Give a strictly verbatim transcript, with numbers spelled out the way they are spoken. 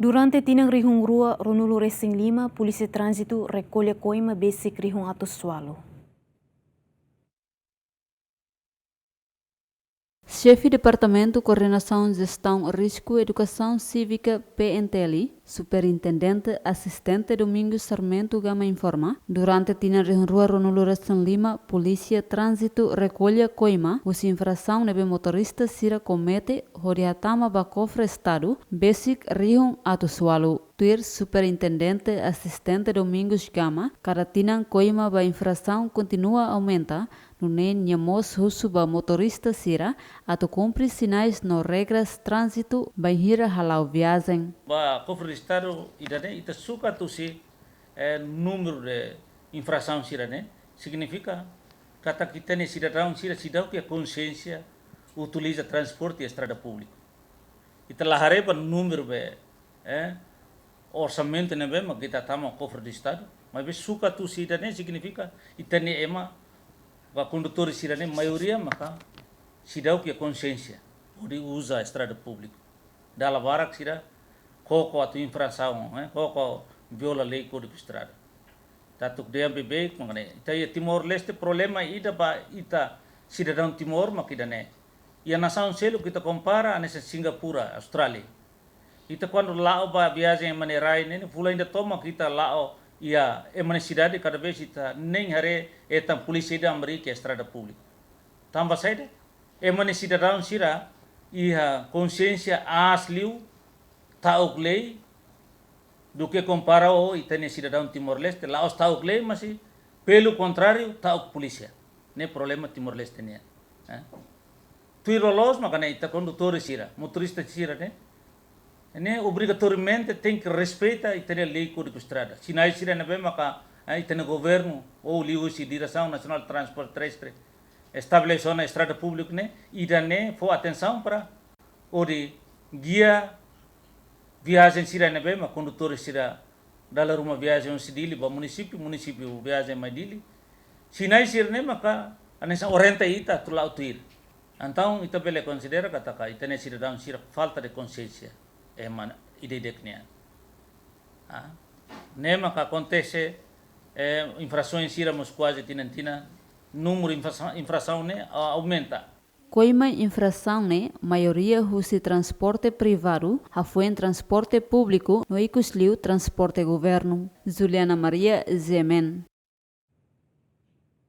Durante tinan rihun rua ruanulu resin lima, Polísia Tránzitu rekolla koima besik rihun atus ualu. Xefe Departamentu Koordenasaun Jestaun Risku Edukasaun Sívika, P N T L, Superintendente Asistente Domingos Sarmento Gama informa, durante tinan rihun rua ruanulu resin lima, Polísia Tránzitu rekolla koima husi infrasaun ne'ebé motorista sira komete hodi hatama ba kofre Estadu besik rihun atus ualu. Tuir Superintendente Asistente Domingos Gama, kada tinan koima ba infrasaun kontinua aumenta, nune'e nia mós husu ba motorista sira atu kumpre sinais no regras tránzitu bainhira hala'o viajen. Ba kofre Estadu ida-ne'e ita sukat husi, eh, númeru de infrasaun sira-ne'e, signifika katak ita-nia sidadaun sira seidauk iha konxiénsia utiliza transporte estrada públiku. Ita la haree ba númeru be, eh, orsamentu ne'ebé mak ita hatama kofre Estadu, maibé sukat husi ida-ne'e signifika ita-nia ema, ba kondutór sira-ne'e maioria maka seidauk iha konxiénsia hodi uza estrada públiku. Dala barak sira koko atu infrasaun, eh, koko viola lei Kódigu Estrada. Ita atu dehan beibeik mak ne'e. Ita iha Timor-Leste problema ida ba ita sidadaun Timor mak ida-ne'e. Iha nasaun seluk ita kompara hanesan Singapura, Austrália. Ita kuandu la'o ba viajen ema nia rai ne'e, fulan ida tomak ita la'o iha ema nia sidade kada vez ita nein haree hetan polísia ida amarilla iha estrada públiku. Tanba saida? Ema nia sidadaun sira iha konxiénsia aas liu, ta'uk lei, duké kompara ho ita-nia sidadaun Timor-Leste, la'ós ta'uk lei, mas pelu kontráriu, ta'uk polísia. Ne'e problema Timor-Leste nian. Eh? Tuir loloos maka ne'e ita kondutór sira, motorista sira-ne'e, ne'e obrigatoriamente tenke respeita ita-nia lei Kódigu Estrada. Sinais sira ne'ebé maka, eh, ita-nia governu, ou liuhusi Diresaun Nasionál Transporte Terrestre, estabelese ona estrada públiku ne'e, ida-ne'e fó atensaun para hodi gia viajen sira ne'ebé mak kondutór sira dala ruma viajen husi Dili ba munisípiu, munisípiu viajen mai Dili. Sinais sira-ne'e maka hanesan orienta ita atu la'o tuir. Entaun ita bele konsidera katak ita-nia sidadaun sira falta de konxiénsia ema ida-idak nian. Ah, ne'e maka akontese, eh, infrasaun sira mós kuaze tinan-tinan, númeru infrasa-, infrasaun ne'e, ah, aumenta. Koima infrasaun ne'e maioria husi transporte privadu, hafoin transporte públiku no ikus liu transporte governu. Juliana Maria, G M N.